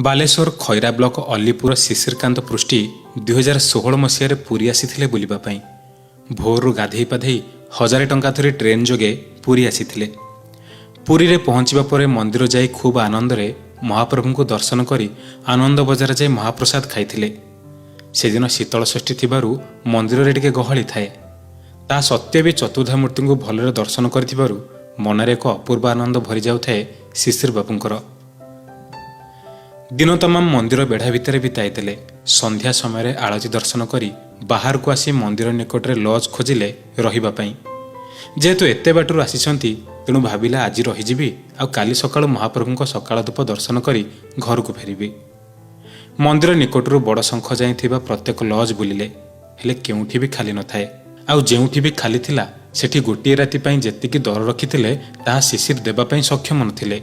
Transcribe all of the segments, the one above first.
Balasore Khaira block Allipur Shishirkanta Prusty 2016 ମସିହାରେ ପୁରୀ ଆସିଥିଲେ ବୁଲିବା ପାଇଁ। ଭୋରରୁ ଗାଧେଇ ପାଧେଇ 1000 ଟଙ୍କା ଧରି ଟ୍ରେନ୍ ଯୋଗେ ପୁରୀ ଆସିଥିଲେ। ପୁରୀରେ ପହଞ୍ଚିବା ପରେ ମନ୍ଦିର ଯାଇ ଖୁବ୍ ଆନନ୍ଦରେ ମହାପ୍ରଭୁଙ୍କୁ ଦର୍ଶନ କରି ଆନନ୍ଦ ବଜାର ଯାଇ ମହାପ୍ରସାଦ ଖାଇଥିଲେ। ସେଦିନ ଶୀତଳଷଷ୍ଠୀ ଥିବାରୁ ମନ୍ଦିରରେ ଟିକେ ଗହଳି ଥାଏ। ତା ସତ୍ତ୍ୱେ ବି ଚତୁର୍ଦ୍ଧାମୂର୍ତ୍ତିଙ୍କୁ ଭଲରେ ଦର୍ଶନ କରିଥିବାରୁ ମନରେ ଏକ ଅପୂର୍ବ ଆନନ୍ଦ ଭରି ଯାଉଥାଏ ଶିଶିର ବାବୁଙ୍କର। ଦିନ ତମାମ ମନ୍ଦିର ବେଢ଼ା ଭିତରେ ବିତାଇ ଦେଲେ। ସନ୍ଧ୍ୟା ସମୟରେ ଆଳତି ଦର୍ଶନ କରି ବାହାରକୁ ଆସି ମନ୍ଦିର ନିକଟରେ ଲଜ୍ ଖୋଜିଲେ ରହିବା ପାଇଁ। ଯେହେତୁ ଏତେ ବାଟରୁ ଆସିଛନ୍ତି, ତେଣୁ ଭାବିଲା ଆଜି ରହିଯିବି ଆଉ କାଲି ସକାଳୁ ମହାପ୍ରଭୁଙ୍କ ସକାଳ ଧୂପ ଦର୍ଶନ କରି ଘରକୁ ଫେରିବି। ମନ୍ଦିର ନିକଟରୁ ବଡ଼ ଶଙ୍ଖ ଯାଏଁ ଥିବା ପ୍ରତ୍ୟେକ ଲଜ୍ ବୁଲିଲେ, ହେଲେ କେଉଁଠି ବି ଖାଲି ନଥାଏ। ଆଉ ଯେଉଁଠି ବି ଖାଲି ଥିଲା, ସେଠି ଗୋଟିଏ ରାତି ପାଇଁ ଯେତିକି ଦର ରଖିଥିଲେ, ତାହା ଶିଶିର ଦେବା ପାଇଁ ସକ୍ଷମ ନଥିଲେ।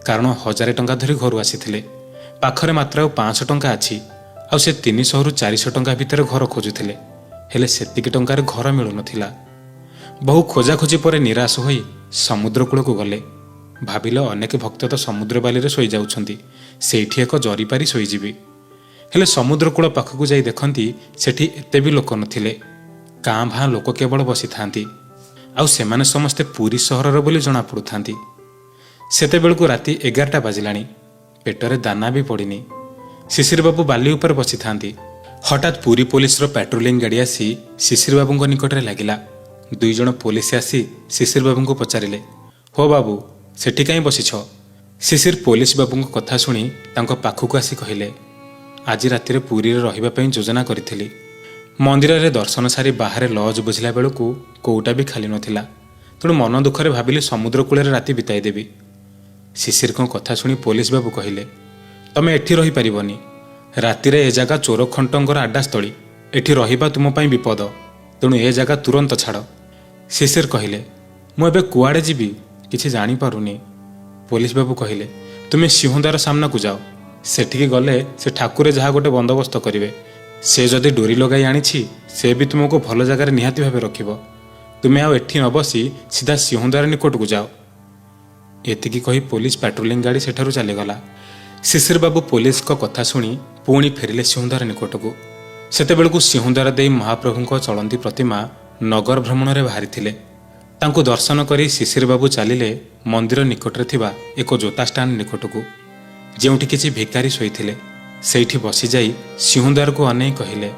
କାରଣ 1000 ଟଙ୍କା ଧରି ଘରୁ ଆସିଥିଲେ, ପାଖରେ ମାତ୍ର ଆଉ 500 ଟଙ୍କା ଅଛି। ଆଉ ସେ 300ରୁ 400 ଟଙ୍କା ଭିତରେ ଘର ଖୋଜୁଥିଲେ, ହେଲେ ସେତିକି ଟଙ୍କାରେ ଘର ମିଳୁନଥିଲା। ବହୁ ଖୋଜାଖୋଜି ପରେ ନିରାଶ ହୋଇ ସମୁଦ୍ର କୂଳକୁ ଗଲେ। ଭାବିଲେ, ଅନେକ ଭକ୍ତ ତ ସମୁଦ୍ର ବାଲିରେ ଶୋଇଯାଉଛନ୍ତି, ସେଇଠି ଏକ ଜରି ପାରି ଶୋଇଯିବି। ହେଲେ ସମୁଦ୍ର କୂଳ ପାଖକୁ ଯାଇ ଦେଖନ୍ତି, ସେଠି ଏତେ ବି ଲୋକ ନଥିଲେ। କାଁ ଭାଁ ଲୋକ କେବଳ ବସିଥାନ୍ତି ଆଉ ସେମାନେ ସମସ୍ତେ ପୁରୀ ସହରର ବୋଲି ଜଣାପଡ଼ୁଥାନ୍ତି। ସେତେବେଳକୁ ରାତି 11ଟା ବାଜିଲାଣି। ପେଟରେ ଦାନା ବି ପଡ଼ିନି। ଶିଶିର ବାବୁ ବାଲି ଉପରେ ବସିଥାନ୍ତି। ହଠାତ୍ ପୁରୀ ପୋଲିସର ପାଟ୍ରୋଲିଂ ଗାଡ଼ି ଆସି ଶିଶିର ବାବୁଙ୍କ ନିକଟରେ ଲାଗିଲା। ଦୁଇ ଜଣ ପୋଲିସ ଆସି ଶିଶିର ବାବୁଙ୍କୁ ପଚାରିଲେ, "ହୋ ବାବୁ, ସେଠି କାହିଁ ବସିଛ?" ଶିଶିର ପୋଲିସ ବାବୁଙ୍କ କଥା ଶୁଣି ତାଙ୍କ ପାଖକୁ ଆସି କହିଲେ, "ଆଜି ରାତିରେ ପୁରୀରେ ରହିବା ପାଇଁ ଯୋଜନା କରିଥିଲି। ମନ୍ଦିରରେ ଦର୍ଶନ ସାରି ବାହାରେ ଲଜ୍ ବୁଝିଲା ବେଳକୁ କୋଉଟା ବି ଖାଲି ନଥିଲା। ତେଣୁ ମନ ଦୁଃଖରେ ଭାବିଲି ସମୁଦ୍ର କୂଳରେ ରାତି ବିତାଇ ଦେବି।" ଶିଶିରଙ୍କ କଥା ଶୁଣି ପୋଲିସ ବାବୁ କହିଲେ, "ତମେ ଏଠି ରହିପାରିବନି। ରାତିରେ ଏ ଜାଗା ଚୋର ଖଣ୍ଟଙ୍କର ଆଡ୍ଡାସ୍ଥଳୀ। ଏଠି ରହିବା ତୁମ ପାଇଁ ବିପଦ। ତେଣୁ ଏ ଜାଗା ତୁରନ୍ତ ଛାଡ଼।" ଶିଶିର କହିଲେ, "ମୁଁ ଏବେ କୁଆଡ଼େ ଯିବି, କିଛି ଜାଣିପାରୁନି।" ପୋଲିସ ବାବୁ କହିଲେ, "ତୁମେ ସିଂହଦ୍ୱାର ସାମ୍ନାକୁ ଯାଅ। ସେଠିକି ଗଲେ ସେ ଠାକୁରେ ଯାହା ଗୋଟେ ବନ୍ଦୋବସ୍ତ କରିବେ। ସେ ଯଦି ଡୋରି ଲଗାଇ ଆଣିଛି, ସେ ବି ତୁମକୁ ଭଲ ଜାଗାରେ ନିହାତି ଭାବେ ରଖିବ। ତୁମେ ଆଉ ଏଠି ନ ବସି ସିଧା ସିଂହଦ୍ୱାର ନିକଟକୁ ଯାଅ।" ଏତିକି କହି ପୋଲିସ ପାଟ୍ରୋଲିଂ ଗାଡ଼ି ସେଠାରୁ ଚାଲିଗଲା। ଶିଶିର ବାବୁ ପୋଲିସଙ୍କ କଥା ଶୁଣି ପୁଣି ଫେରିଲେ ସିଂହଦ୍ୱାର ନିକଟକୁ। ସେତେବେଳକୁ ସିଂହଦ୍ୱାର ଦେଇ ମହାପ୍ରଭୁଙ୍କ ଚଳନ୍ତି ପ୍ରତିମା ନଗର ଭ୍ରମଣରେ ବାହାରିଥିଲେ। ତାଙ୍କୁ ଦର୍ଶନ କରି ଶିଶିର ବାବୁ ଚାଲିଲେ ମନ୍ଦିର ନିକଟରେ ଥିବା ଏକ ଜୋତା ଷ୍ଟାଣ୍ଡ ନିକଟକୁ, ଯେଉଁଠି କିଛି ଭିକାରୀ ଶୋଇଥିଲେ। ସେଇଠି ବସିଯାଇ ସିଂହଦ୍ୱାରକୁ ଅନେଇ କହିଲେ,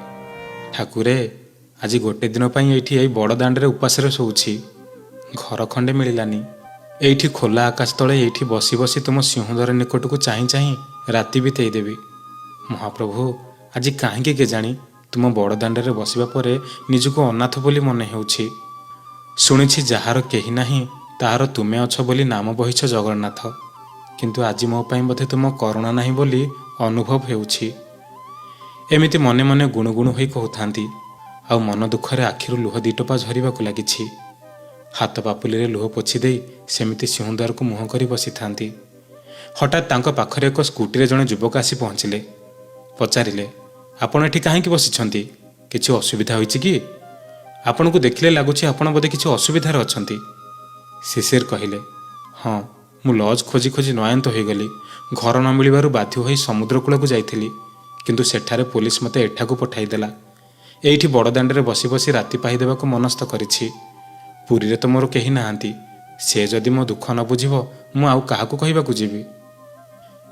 "ଠାକୁରେ, ଆଜି ଗୋଟେ ଦିନ ପାଇଁ ଏଇଠି ଏଇ ବଡ଼ ଦାଣ୍ଡରେ ଉପାସରେ ଶୋଉଛି। ଘର ଖଣ୍ଡେ ମିଳିଲାନି। ଏଇଠି ଖୋଲା ଆକାଶ ତଳେ ଏଇଠି ବସି ବସି ତୁମ ସିଂହଦ୍ୱାର ନିକଟକୁ ଚାହିଁ ଚାହିଁ ରାତି ବିତେଇ ଦେବି। ମହାପ୍ରଭୁ, ଆଜି କାହିଁକି କେଜାଣି ତୁମ ବଡ଼ ଦାଣ୍ଡରେ ବସିବା ପରେ ନିଜକୁ ଅନାଥ ବୋଲି ମନେ ହେଉଛି। ଶୁଣିଛି, ଯାହାର କେହି ନାହିଁ ତାହାର ତୁମେ ଅଛ ବୋଲି ନାମ ବହିଛ ଜଗନ୍ନାଥ। କିନ୍ତୁ ଆଜି ମୋ ପାଇଁ ବୋଧେ ତୁମ କରୁଣା ନାହିଁ ବୋଲି ଅନୁଭବ ହେଉଛି।" ଏମିତି ମନେ ମନେ ଗୁଣୁଗୁଣୁ ହୋଇ କହୁଥାନ୍ତି ଆଉ ମନ ଦୁଃଖରେ ଆଖିରୁ ଲୁହ ଦିଟୋପା ଝରିବାକୁ ଲାଗିଛି। ହାତ ପାପୁଲିରେ ଲୁହ ପୋଛି ଦେଇ ସେମିତି ସିଂହଦ୍ୱାରକୁ ମୁହଁ କରି ବସିଥାନ୍ତି। ହଠାତ୍ ତାଙ୍କ ପାଖରେ ଏକ ସ୍କୁଟିରେ ଜଣେ ଯୁବକ ଆସି ପହଞ୍ଚିଲେ। ପଚାରିଲେ, "ଆପଣ ଏଠି କାହିଁକି ବସିଛନ୍ତି? କିଛି ଅସୁବିଧା ହୋଇଛି କି? ଆପଣଙ୍କୁ ଦେଖିଲେ ଲାଗୁଛି ଆପଣ ବୋଧେ କିଛି ଅସୁବିଧାରେ ଅଛନ୍ତି।" ଶିଶିର କହିଲେ, "ହଁ, ମୁଁ ଲଜ୍ ଖୋଜି ଖୋଜି ନୟାନ୍ତ ହୋଇଗଲି। ଘର ନ ମିଳିବାରୁ ବାଧ୍ୟ ହୋଇ ସମୁଦ୍ର କୂଳକୁ ଯାଇଥିଲି। କିନ୍ତୁ ସେଠାରେ ପୋଲିସ ମୋତେ ଏଠାକୁ ପଠାଇଦେଲା। ଏଇଠି ବଡ଼ଦାଣ୍ଡରେ ବସି ବସି ରାତି ପାହିଦେବାକୁ ମନସ୍ଥ କରିଛି। ପୁରୀରେ ତ ମୋର କେହି ନାହାନ୍ତି। ସେ ଯଦି ମୋ ଦୁଃଖ ନ ବୁଝିବ, ମୁଁ ଆଉ କାହାକୁ କହିବାକୁ ଯିବି?"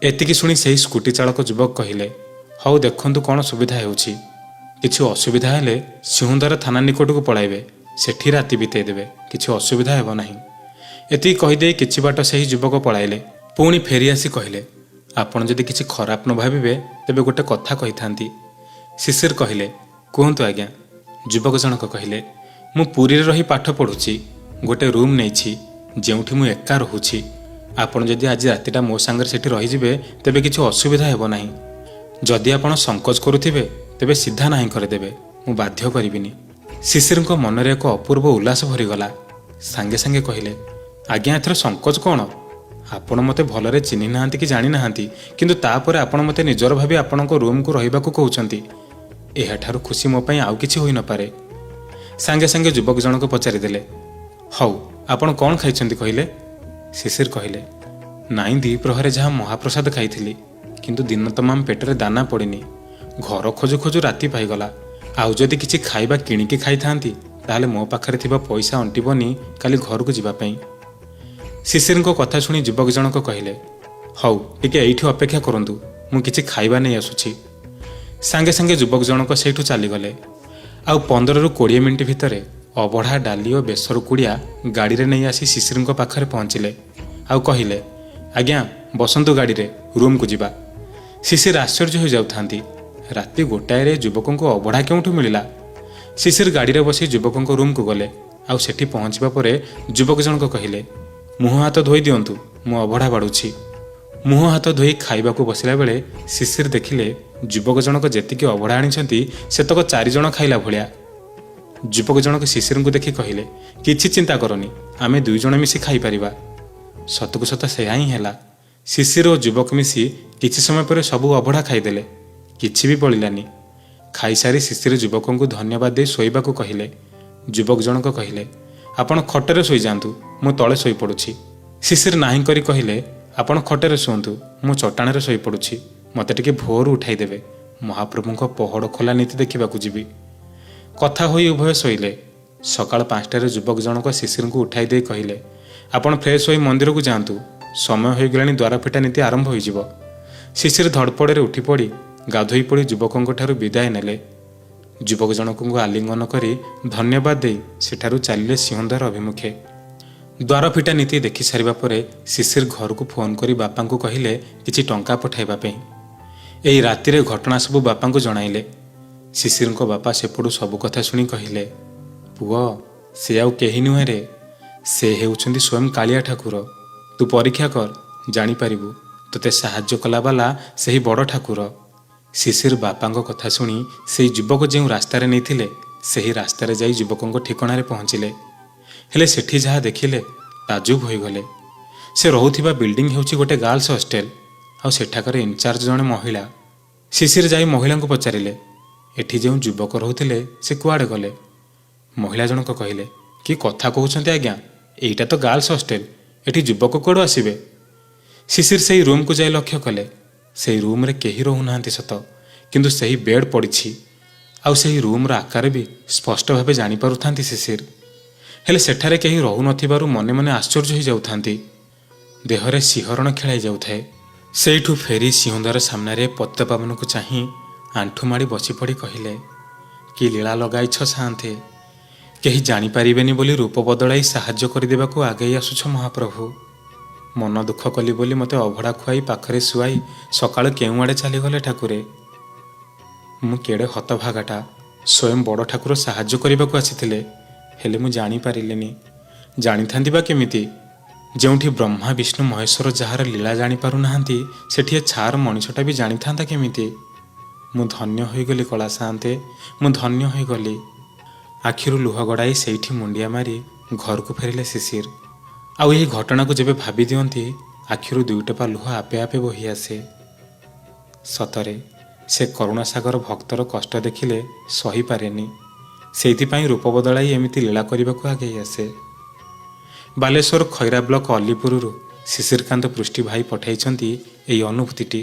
ଏତିକି ଶୁଣି ସେହି ସ୍କୁଟି ଚାଳକ ଯୁବକ କହିଲେ, "ହଉ, ଦେଖନ୍ତୁ କ'ଣ ସୁବିଧା ହେଉଛି। କିଛି ଅସୁବିଧା ହେଲେ ସିଂହଦ୍ୱାର ଥାନା ନିକଟକୁ ପଳାଇବେ। ସେଠି ରାତି ବିତେଇ ଦେବେ, କିଛି ଅସୁବିଧା ହେବ ନାହିଁ।" ଏତିକି କହିଦେଇ କିଛି ବାଟ ସେହି ଯୁବକ ପଳାଇଲେ। ପୁଣି ଫେରି ଆସି କହିଲେ, "ଆପଣ ଯଦି କିଛି ଖରାପ ନ ଭାବିବେ, ତେବେ ଗୋଟେ କଥା କହିଥାନ୍ତି।" ଶିଶିର କହିଲେ, "କୁହନ୍ତୁ ଆଜ୍ଞା।" ଯୁବକ ଜଣକ କହିଲେ, "ମୁଁ ପୁରୀରେ ରହି ପାଠ ପଢ଼ୁଛି। ଗୋଟେ ରୁମ୍ ନେଇଛି, ଯେଉଁଠି ମୁଁ ଏକା ରହୁଛି। ଆପଣ ଯଦି ଆଜି ରାତିଟା ମୋ ସାଙ୍ଗରେ ସେଠି ରହିଯିବେ, ତେବେ କିଛି ଅସୁବିଧା ହେବ ନାହିଁ। ଯଦି ଆପଣ ସଂକୋଚ କରୁଥିବେ, ତେବେ ସିଧା ନାହିଁ କରିଦେବେ। ମୁଁ ବାଧ୍ୟ କରିବିନି।" ଶିଶିରଙ୍କ ମନରେ ଏକ ଅପୂର୍ବ ଉଲ୍ଲାସ ଭରିଗଲା। ସାଙ୍ଗେ ସାଙ୍ଗେ କହିଲେ, "ଆଜ୍ଞା, ଏଥିରେ ସଂକୋଚ କ'ଣ? ଆପଣ ମୋତେ ଭଲରେ ଚିହ୍ନି ନାହାନ୍ତି କି ଜାଣିନାହାନ୍ତି, କିନ୍ତୁ ତାପରେ ଆପଣ ମୋତେ ନିଜର ଭାବି ଆପଣଙ୍କ ରୁମ୍କୁ ରହିବାକୁ କହୁଛନ୍ତି। ଏହାଠାରୁ ଖୁସି ମୋ ପାଇଁ ଆଉ କିଛି ହୋଇନପାରେ।" ସାଙ୍ଗେ ସାଙ୍ଗେ ଯୁବକ ଜଣକ ପଚାରିଦେଲେ, "ହଉ, ଆପଣ କ'ଣ ଖାଇଛନ୍ତି କହିଲେ?" ଶିଶିର କହିଲେ, "ନାଇଁ, ଦ୍ୱିପ୍ରହରେ ଯାହା ମହାପ୍ରସାଦ ଖାଇଥିଲି। କିନ୍ତୁ ଦିନ ତମାମ ପେଟରେ ଦାନା ପଡ଼ିନି। ଘର ଖୋଜୁ ଖୋଜୁ ରାତି ପାଇଗଲା। ଆଉ ଯଦି କିଛି ଖାଇବା କିଣିକି ଖାଇଥାନ୍ତି, ତାହେଲେ ମୋ ପାଖରେ ଥିବା ପଇସା ଅଣ୍ଟିବନି କାଲି ଘରକୁ ଯିବା ପାଇଁ। ଶିଶିରଙ୍କ କଥା ଶୁଣି ଯୁବକ ଜଣକ କହିଲେ, ହଉ ଟିକେ ଏଇଠି ଅପେକ୍ଷା କରନ୍ତୁ, ମୁଁ କିଛି ଖାଇବା ନେଇ ଆସୁଛି। ସାଙ୍ଗେ ସାଙ୍ଗେ ଯୁବକ ଜଣକ ସେଇଠୁ ଚାଲିଗଲେ। ଆଉ 15ରୁ 20 ମିନିଟ୍ ଭିତରେ ଅବଢ଼ା, ଡାଲି ଓ ବେସର କୁଡ଼ିଆ ଗାଡ଼ିରେ ନେଇ ଆସି ଶିଶିରଙ୍କ ପାଖରେ ପହଞ୍ଚିଲେ ଆଉ କହିଲେ, ଆଜ୍ଞା ବସନ୍ତୁ ଗାଡ଼ିରେ, ରୁମ୍କୁ ଯିବା। ଶିଶିର ଆଶ୍ଚର୍ଯ୍ୟ ହୋଇଯାଉଥାନ୍ତି, ରାତି 1ଟାରେ ଯୁବକଙ୍କୁ ଅବଢ଼ା କେଉଁଠୁ ମିଳିଲା? ଶିଶିର ଗାଡ଼ିରେ ବସି ଯୁବକଙ୍କ ରୁମ୍କୁ ଗଲେ। ଆଉ ସେଠି ପହଞ୍ଚିବା ପରେ ଯୁବକ ଜଣକ କହିଲେ, ମୁହଁ ହାତ ଧୋଇ ଦିଅନ୍ତୁ, ମୁଁ ଅବଢ଼ା ବାଢ଼ୁଛି। ମୁହଁ ହାତ ଧୋଇ ଖାଇବାକୁ ବସିଲା ବେଳେ ଶିଶିର ଦେଖିଲେ ଯୁବକ ଜଣକ ଯେତିକି ଅବଢ଼ା ଆଣିଛନ୍ତି ସେତକ 4 ଜଣ ଖାଇଲା ଭଳିଆ। ଯୁବକ ଜଣକ ଶିଶିରଙ୍କୁ ଦେଖି କହିଲେ, କିଛି ଚିନ୍ତା କରନି, ଆମେ 2 ଜଣ ମିଶି ଖାଇପାରିବା। ସତକୁ ସତ ସେୟା ହିଁ ହେଲା। ଶିଶିର ଓ ଯୁବକ ମିଶି କିଛି ସମୟ ପରେ ସବୁ ଅବଢ଼ା ଖାଇଦେଲେ, କିଛି ବି ବଳିଲାନି। ଖାଇସାରି ଶିଶିର ଯୁବକଙ୍କୁ ଧନ୍ୟବାଦ ଦେଇ ଶୋଇବାକୁ କହିଲେ। ଯୁବକ ଜଣକ କହିଲେ, ଆପଣ ଖଟରେ ଶୋଇଯାଆନ୍ତୁ, ମୁଁ ତଳେ ଶୋଇପଡ଼ୁଛି। ଶିଶିର ନାହିଁ କରି କହିଲେ, ଆପଣ ଖଟରେ ଶୁଅନ୍ତୁ, ମୁଁ ଚଟାଣରେ ଶୋଇପଡ଼ୁଛି, ମୋତେ ଟିକେ ଭୋରୁ ଉଠାଇଦେବେ, ମହାପ୍ରଭୁଙ୍କ ପହଡ଼ ଖୋଲା ନୀତି ଦେଖିବାକୁ ଯିବି। କଥା ହୋଇ ଉଭୟ ଶୋଇଲେ। ସକାଳ 5ଟାରେ ଯୁବକ ଜଣକ ଶିଶିରଙ୍କୁ ଉଠାଇ ଦେଇ କହିଲେ, ଆପଣ ଫ୍ରେଶ୍ ହୋଇ ମନ୍ଦିରକୁ ଯାଆନ୍ତୁ, ସମୟ ହୋଇଗଲାଣି, ଦ୍ୱାରଫିଟା ନୀତି ଆରମ୍ଭ ହୋଇଯିବ। ଶିଶିର ଧଡ଼ପଡ଼ରେ ଉଠିପଡ଼ି ଗାଧୋଇ ପଡ଼ି ଯୁବକଙ୍କ ଠାରୁ ବିଦାୟ ନେଲେ। ଯୁବକ ଜଣକଙ୍କୁ ଆଲିଙ୍ଗନ କରି ଧନ୍ୟବାଦ ଦେଇ ସେଠାରୁ ଚାଲିଲେ ସିଂହଦ୍ୱାର ଅଭିମୁଖେ। ଦ୍ୱାରଫିଟା ନୀତି ଦେଖି ସାରିବା ପରେ ଶିଶିର ଘରକୁ ଫୋନ୍ କରି ବାପାଙ୍କୁ କହିଲେ କିଛି ଟଙ୍କା ପଠାଇବା ପାଇଁ। ଏହି ରାତିରେ ଘଟଣା ସବୁ ବାପାଙ୍କୁ ଜଣାଇଲେ। ଶିଶିରଙ୍କ ବାପା ସେପଟୁ ସବୁ କଥା ଶୁଣି କହିଲେ, ପୁଅ, ସେ ଆଉ କେହି ନୁହେଁ ରେ, ସେ ହେଉଛନ୍ତି ସ୍ୱୟଂ କାଳିଆ ଠାକୁର। ତୁ ପରୀକ୍ଷା କର, ଜାଣିପାରିବୁ ତୋତେ ସାହାଯ୍ୟ କଲାବାଲା ସେହି ବଡ଼ ଠାକୁର। ଶିଶିର ବାପାଙ୍କ କଥା ଶୁଣି ସେଇ ଯୁବକ ଯେଉଁ ରାସ୍ତାରେ ନେଇଥିଲେ ସେହି ରାସ୍ତାରେ ଯାଇ ଯୁବକଙ୍କ ଠିକଣାରେ ପହଞ୍ଚିଲେ। ହେଲେ ସେଠି ଯାହା ଦେଖିଲେ ତାଜୁବ ହୋଇଗଲେ। ସେ ରହୁଥିବା ବିଲ୍ଡିଂ ହେଉଛି ଗୋଟେ ଗାର୍ଲସ ହଷ୍ଟେଲ, ଆଉ ସେଠାକାର ଇନଚାର୍ଜ ଜଣେ ମହିଳା। ଶିଶିର ଯାଇ ମହିଳାଙ୍କୁ ପଚାରିଲେ, ଏଠି ଯେଉଁ ଯୁବକ ରହୁଥିଲେ ସେ କୁଆଡ଼େ ଗଲେ? ମହିଳା ଜଣକ କହିଲେ, କି କଥା କହୁଛନ୍ତି ଆଜ୍ଞା, ଏଇଟା ତ ଗାର୍ଲସ ହଷ୍ଟେଲ, ଏଠି ଯୁବକ କୁଆଡ଼ୁ ଆସିବେ? ଶିଶିର ସେଇ ରୁମ୍କୁ ଯାଇ ଲକ୍ଷ୍ୟ କଲେ, ସେଇ ରୁମ୍ରେ କେହି ରହୁନାହାନ୍ତି ସତ, କିନ୍ତୁ ସେହି ବେଡ୍ ପଡ଼ିଛି। ଆଉ ସେହି ରୁମ୍ର ଆକାର ବି ସ୍ପଷ୍ଟ ଭାବେ ଜାଣିପାରୁଥାନ୍ତି ଶିଶିର। ହେଲେ ସେଠାରେ କେହି ରହୁନଥିବାରୁ ମନେ ମନେ ଆଶ୍ଚର୍ଯ୍ୟ ହୋଇଯାଉଥାନ୍ତି, ଦେହରେ ଶିହରଣ ଖେଳାଇ ଯାଉଥାଏ। ସେଇଠୁ ଫେରି ସିଂହଦ୍ୱାର ସାମ୍ନାରେ ପତିତପାବନକୁ ଚାହିଁ ଆଣ୍ଠୁ ମାଡ଼ି ବସିପଡ଼ି କହିଲେ, କି ଲୀଳା ଲଗାଇଛ ସାଆନ୍ତେ, କେହି ଜାଣିପାରିବେନି ବୋଲି ରୂପ ବଦଳାଇ ସାହାଯ୍ୟ କରିଦେବାକୁ ଆଗେଇ ଆସୁଛ ମହାପ୍ରଭୁ। ମନ ଦୁଃଖ କଲି ବୋଲି ମୋତେ ଅଭଡ଼ା ଖୁଆଇ ପାଖରେ ଶୁଆଇ ସକାଳୁ କେଉଁଆଡ଼େ ଚାଲିଗଲେ ଠାକୁରେ। ମୁଁ କେଡ଼େ ହତଭାଗାଟା, ସ୍ୱୟଂ ବଡ଼ ଠାକୁର ସାହାଯ୍ୟ କରିବାକୁ ଆସିଥିଲେ, ହେଲେ ମୁଁ ଜାଣିପାରିଲିନି। ଜାଣିଥାନ୍ତି ବା କେମିତି? ଯେଉଁଠି ବ୍ରହ୍ମା ବିଷ୍ଣୁ ମହେଶ୍ୱର ଯାହାର ଲୀଳା ଜାଣିପାରୁନାହାନ୍ତି, ସେଠି ଏ ଛାର ମଣିଷଟା ବି ଜାଣିଥାନ୍ତା କେମିତି? ମୁଁ ଧନ୍ୟ ହୋଇଗଲି କଳା ସାଆନ୍ତେ, ମୁଁ ଧନ୍ୟ ହୋଇଗଲି। ଆଖିରୁ ଲୁହ ଗଡ଼ାଇ ସେଇଠି ମୁଣ୍ଡିଆ ମାରି ଘରକୁ ଫେରିଲେ ଶିଶିର। ଆଉ ଏହି ଘଟଣାକୁ ଯେବେ ଭାବି ଦିଅନ୍ତି, ଆଖିରୁ 2 ଟୋପା ଲୁହ ଆପେ ଆପେ ବୋହି ଆସେ। ସତରେ ସେ କରୁଣାସାଗର ଭକ୍ତର କଷ୍ଟ ଦେଖିଲେ ସହିପାରେନି, ସେଇଥିପାଇଁ ରୂପ ବଦଳାଇ ଏମିତି ଲୀଳା କରିବାକୁ ଆଗେଇ ଆସେ। ବାଲେଶ୍ୱର ଖଇରା ବ୍ଲକ ଅଲିପୁରରୁ ଶିଶିରକାନ୍ତ ପୃଷ୍ଟି ଭାଇ ପଠାଇଛନ୍ତି ଏହି ଅନୁଭୂତିଟି।